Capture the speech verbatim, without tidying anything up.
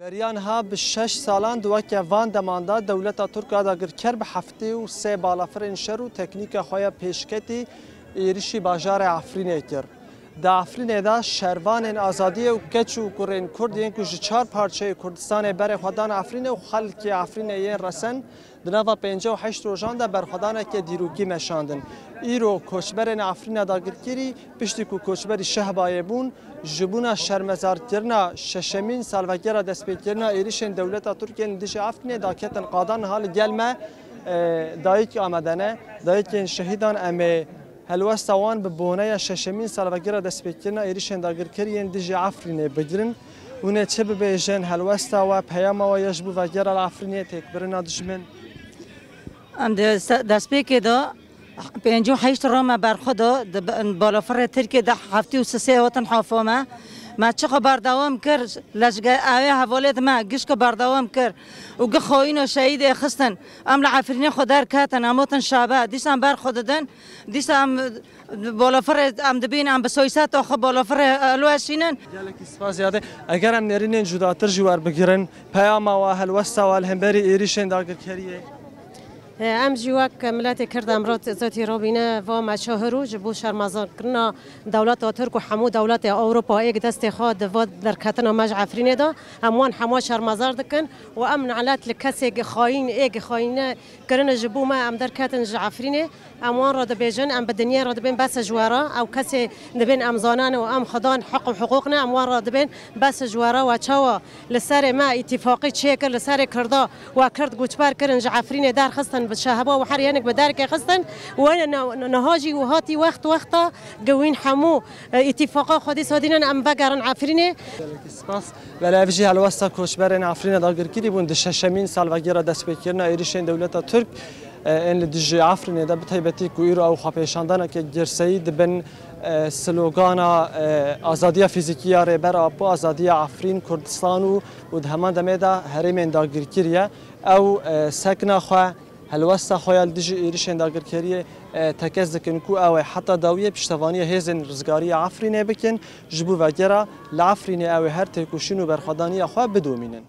Beriya niha bi şeş salan di weke van deman de dewleta Tirk a dagirker bi heftê û sê balafirên şer û teknîka xwe ya pêşketî êrişî bajarê Efrînê kir. Di Efrînê de şervanên azadiyê û keç û kurên Kurd yên ku ji çar parçeyê Kurdistanê berê xwe dan Efrînê û xelkê Efrînê yên resen di nava pêncî û heşt rojan de berxwedaneke dîrokî meşandin. Îro koçberên Efrîna dagirkirî piştî ku koçberî Şehbayê bûn, ji bona şermezarkirina şeşemîn salvegera destpêkirina êrişên dewleta Tirkiyê li dijî Efrînê daketin qada. Niha li gel me, e, dayik amade ne. Dayikên şehîdan em ê helwesta wan bi boneya şeşemîn salvegera destpêkirina êrişên dagirkerî yên dijî Efrînê bigirin. Hûn ê çi bibêjin? Helwesta we, peyama we ya ji bo vegera li Efrînê, têkbirina dijmin? Em di se-, destpêkê de pêncî û heşt roma berxwe da, di b-, balafirê Tirkiyê de heftê û sisê hatin hafa me. Me çiqa berdewam kir, lejge ewê hevalêt me gişka berdewam kir û gi xayîn û şehîdê xistin. Em li Efrînê xwe derketin, em hatin şabe, dîsa em berxwe didin, dîsa em balafirê em dibîn, em bi soyseta xwe balafirê hilweşînin. Gelekî spas ziyade. Eger em nêrînên cudatir jî werbigirin, peyama we, helwesta we li hemberî êrîşên dagirkeriyê? Em jî wek miletê Kird em rat zotî robîne va me çahirû ji bo şermezarkirina dewleta Tirk û hemû dewletê Ewropa êk destê xwe di va derketina me ji Efrînê de. Em wan hemû şermezar dikin û em nalet li kesê xayîn ê xayîne kirine ji bo me em derketin ji Efrînê. Em wan re dibêjin, em bi dinyê re dibên bes ji we re. Ew kesê dibên em zanan û em xudan heq û hiqûq ne, em wan re dibên bes ji we re. We çawa li serê me îtîfaqî çêkir, li serê Kirda we Kird goçber kirin, ji Efrînê derxistin, bi şehba û her yenik bi derkê xistin. We ne-, ne-, niha jî û hatî wext wexta gi wîn hemû, e, îtîfaqa xwedî sadînin em vegerin Efrînê. Gelekî spas. Belê ev jî helwesta koçberên Efrînê dagirkirî bûn di şeşemîn salvegera destpêkirina êrişên dewleta Tirk, e, ên li dijî Efrînê de, bi taybetî ku îro ew xwepêşandaneke girseyî dibin, e, slogana, e, azadiya fîzîkî ya Rêber Apo, azadiya Efrîn, Kurdistan û, û di heman demê de herêmên dagirkirî ye. Ew, e, sekna xwe, helwesta xwe ya li dijî êrişên dagirkeriyê, e, tekez dikin ku ew ê heta dawiyê piştevaniya hêzên rizgarî ya Efrînê bikin, ji bo vegera li Efrînê ew ê her têkoşîn û berxwedaniya xwe bidomînin.